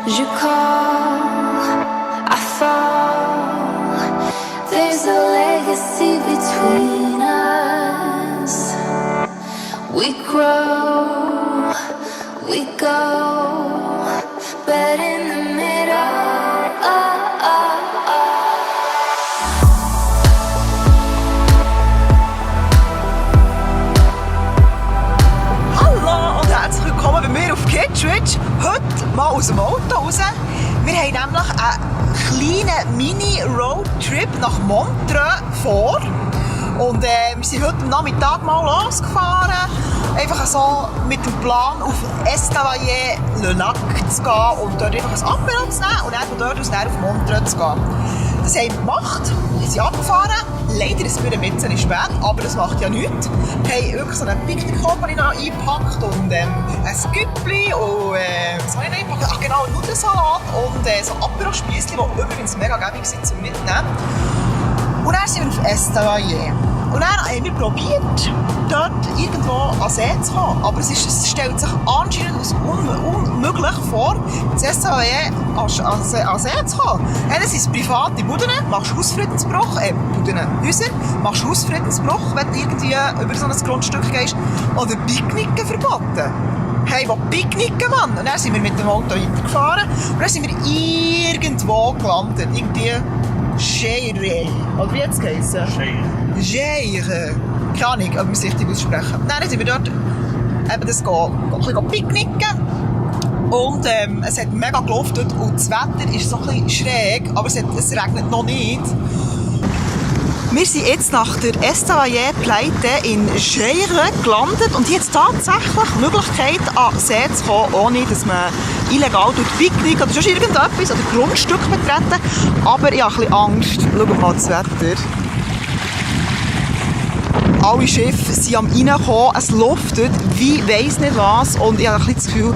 Je call, I fall. There's a legacy between us. We grow, we go, but in the middle. Hallo und herzlich willkommen bei mir auf Kidswitch. Heute mal aus dem Auto raus. Wir haben nämlich einen kleinen Mini-Roadtrip nach Montreux vor. Und wir sind heute Nachmittag mal losgefahren. Einfach so mit dem Plan, auf Estavayer-le-Lac zu gehen und dort einfach ein Apéro zu nehmen und dann von dort aus auf Montreux zu gehen. Das haben wir gemacht. Wir sind abgefahren. Leider ist es wieder ein bisschen spät, aber das macht ja nichts. Wir haben wirklich so einen Picknickkorb eingepackt und ein Güppli und was habe ich noch eingepackt? Ach genau, einen Nudelsalat und so Apéro-Spiessli, die übrigens mega gäbig sind zum Mitnehmen. Und dann sind wir auf Estavayer. Und dann haben wir probiert, dort irgendwo an See zu kommen. Aber es stellt sich anscheinend als unmöglich vor, in Estavayer an See zu kommen. Es sind private Buden, machst Hausfriedensbruch, Häuser, machst Hausfriedensbruch, wenn du irgendwie über so ein Grundstück gehst. Oder Picknicken verboten. Hey, wo Picknicken, Mann? Und dann sind wir mit dem Auto weitergefahren. Und dann sind wir irgendwo gelandet. Irgendwie Scheire. Oder wie hat es geheißen? Scheire. Keine Ahnung, ob wir es richtig aussprechen. Dann sind wir dort ein bisschen picknicken. Und es hat mega geluftet und das Wetter ist so ein bisschen schräg, aber es regnet noch nicht. Wir sind jetzt nach der Estavayer-Pleite in Scheire gelandet und jetzt tatsächlich die Möglichkeit, an den See zu kommen, ohne dass man illegal Picknick oder sonst irgendetwas oder Grundstück betreten. Aber ich habe ein bisschen Angst. Schauen wir mal das Wetter. Alle Schiffe sind am Reinkommen, es luftet wie weiss nicht was und ich habe ein bisschen das Gefühl,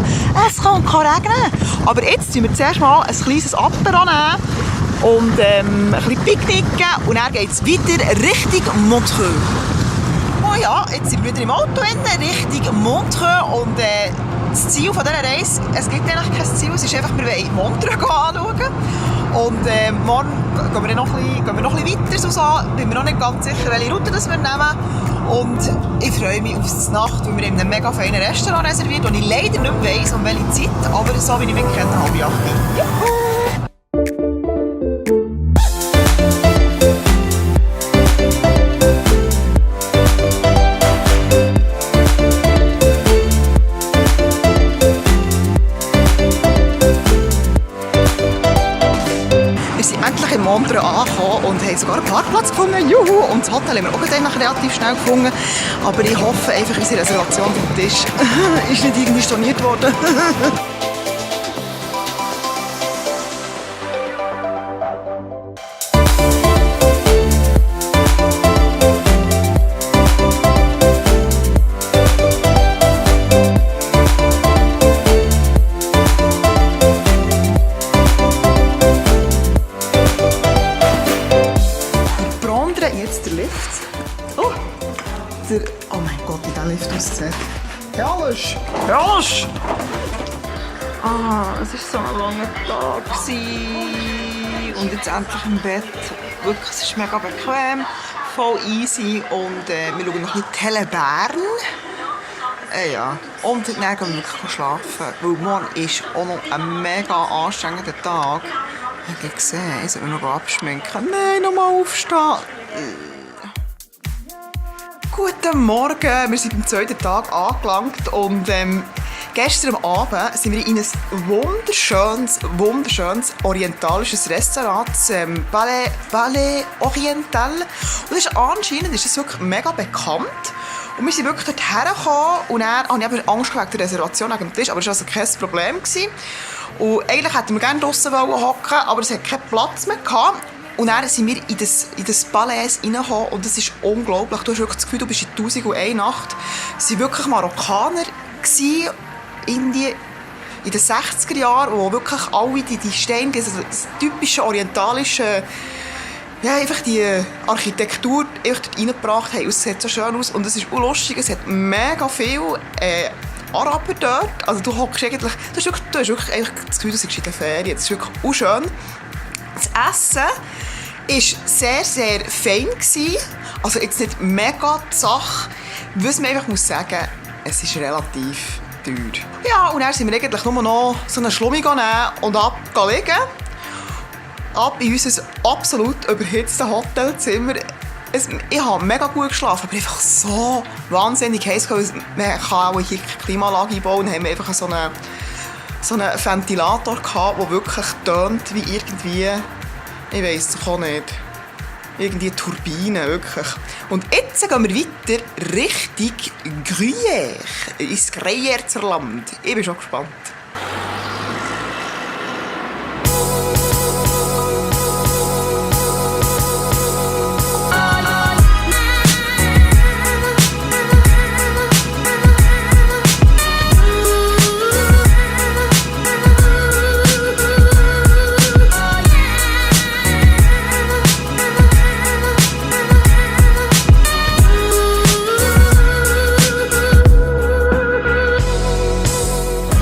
es kann regnen. Aber jetzt nehmen wir zuerst mal ein kleines Apéro und ein bisschen picknicken und dann geht es weiter Richtung Montreux. Oh ja, jetzt sind wir wieder im Auto Richtung Montreux und das Ziel dieser Reise, es gibt eigentlich kein Ziel, es ist einfach, wir wollen Montreux anschauen. Und morgen gehen wir noch ein bisschen weiter, so bin mir noch nicht ganz sicher, welche Route wir nehmen. Und ich freue mich auf die Nacht, weil wir in einem mega feinen Restaurant reserviert, das ich leider nicht weiss, um welche Zeit, aber so wie ich mich kenne, 7:30. Juhu! In Montreux angekommen und haben sogar einen Parkplatz gefunden. Juhu! Und das Hotel haben wir auch relativ schnell gefunden. Aber ich hoffe einfach, unsere Reservation auf dem Tisch ist nicht irgendwie storniert worden. Oh mein Gott, wie der Lift aussieht. Herrlich! Herrlich! Es war so ein langer Tag und jetzt endlich im Bett. Wirklich, es ist mega bequem, voll easy und wir schauen noch ein bisschen Tele Bern. Ja. Und dann gehen wir wirklich schlafen, weil morgen ist auch noch ein mega anstrengender Tag. Ich habe gesehen, ich soll mich noch abschminken. Nein, nochmal aufstehen. Guten Morgen, wir sind am zweiten Tag angelangt und gestern Abend sind wir in ein wunderschönes orientalisches Restaurant, das Palais Oriental. Und anscheinend ist es wirklich mega bekannt. Und wir sind wirklich dort hergekommen und dann hatte ich Angst wegen der Reservation wegen dem Tisch, aber das war also kein Problem. Und eigentlich hätten wir gerne draussen hocken, aber es hat keinen Platz mehr gehabt. Und dann sind wir in das Palais reingekommen und es ist unglaublich. Du hast wirklich das Gefühl, du bist in 1001 Nacht. Es waren wirklich Marokkaner in den 60er Jahren, wo wirklich alle die Steine, das typische orientalische, ja, einfach die Architektur einfach dort reingebracht haben. Es sieht so schön aus und es ist auch lustig, es hat mega viel Araber dort. Also du hockst eigentlich, du hast wirklich eigentlich das Gefühl, du bist in der Ferien. Das ist wirklich auch schön. Das Essen war sehr, sehr fein gewesen. Also jetzt nicht mega die Sache. Was man einfach muss sagen, es ist relativ teuer. Ja, und dann sind wir eigentlich nur noch so eine Schlummi nehmen und liegen. Ab in unser absolut überhitztes Hotelzimmer. Ich habe mega gut geschlafen, aber einfach so wahnsinnig heiß. Man kann auch hier eine Klimaanlage einbauen. Dann haben wir einfach so einen Ventilator gehabt, der wirklich tönt wie irgendwie, ich weiss es auch nicht, irgendwie eine Turbine, wirklich. Und jetzt gehen wir weiter Richtung Gruyère, ins Gruyère-Land. Ich bin schon gespannt.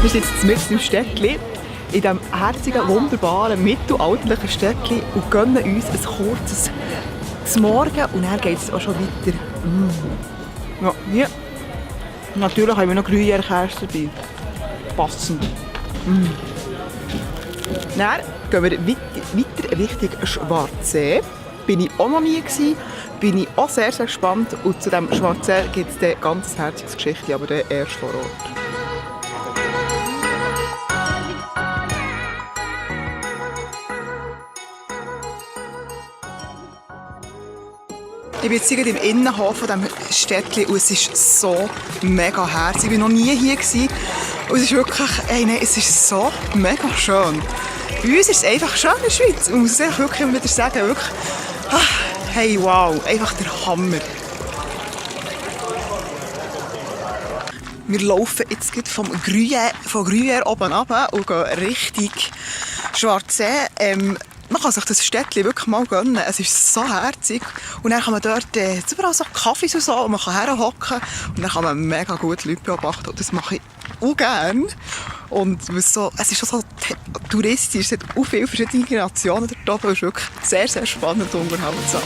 Wir sind jetzt mitten im Städtchen, in diesem herzigen, wunderbaren, mittelalterlichen Städtchen und gönnen uns ein kurzes zum Morgen und dann geht es auch schon weiter. Ja, hier. Natürlich haben wir noch Gruyère-Käse dabei. Passend. Dann gehen wir weiter Richtung Schwarzsee. Bin ich auch noch nie gewesen, bin ich auch sehr, sehr gespannt. Und zu diesem Schwarzsee gibt es eine ganz herzige Geschichte, aber dann erst vor Ort. Ich bin jetzt im Innenhof von diesem Städtchen und es ist so mega herzig. Ich war noch nie hier gewesen. Und es ist wirklich, es ist so mega schön. Bei uns ist es einfach schön in der Schweiz. Ich muss es wirklich immer wieder sagen, wirklich, hey wow, einfach der Hammer. Wir laufen jetzt von Gruyère oben runter und gehen Richtung Schwarzsee. Man kann sich das Städtchen wirklich mal gönnen. Es ist so herzig. Und dann kann man dort überall so Kaffees und so. Und man kann herhocken. Und dann kann man mega gut Leute beobachten. Und das mache ich auch gerne. Und es ist schon so touristisch. Es hat auch viele verschiedene Generationen dort oben. Es ist wirklich sehr, sehr spannend und unterhaltsam.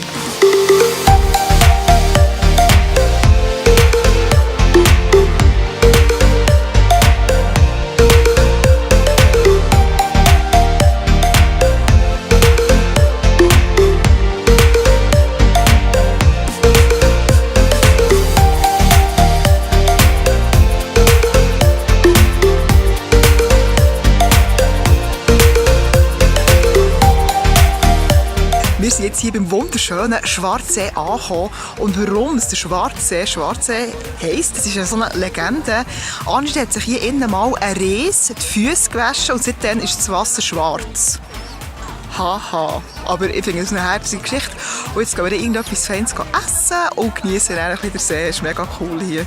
Wir sind jetzt hier beim wunderschönen Schwarzsee angekommen. Und warum es der Schwarzsee heisst, das ist ja so eine Legende. Anscheinend hat sich hier innen mal ein Ries die Füße gewaschen und seitdem ist das Wasser schwarz. Haha. Aber ich finde das eine herzige Geschichte. Und jetzt gehen wir irgendetwas Feines essen und genießen dann ein bisschen den See. Das ist mega cool hier.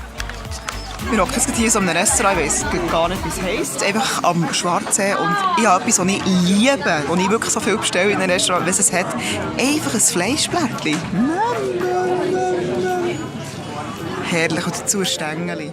Wir hocken jetzt hier in so einem Restaurant, ich weiss gar nicht, wie es heisst, einfach am Schwarzsee. Und ich habe etwas, was ich liebe, wo ich wirklich so viel bestelle in einem Restaurant, wenn es hat, einfach ein Fleischblättchen. Herrlich, und dazu ein Stängeli.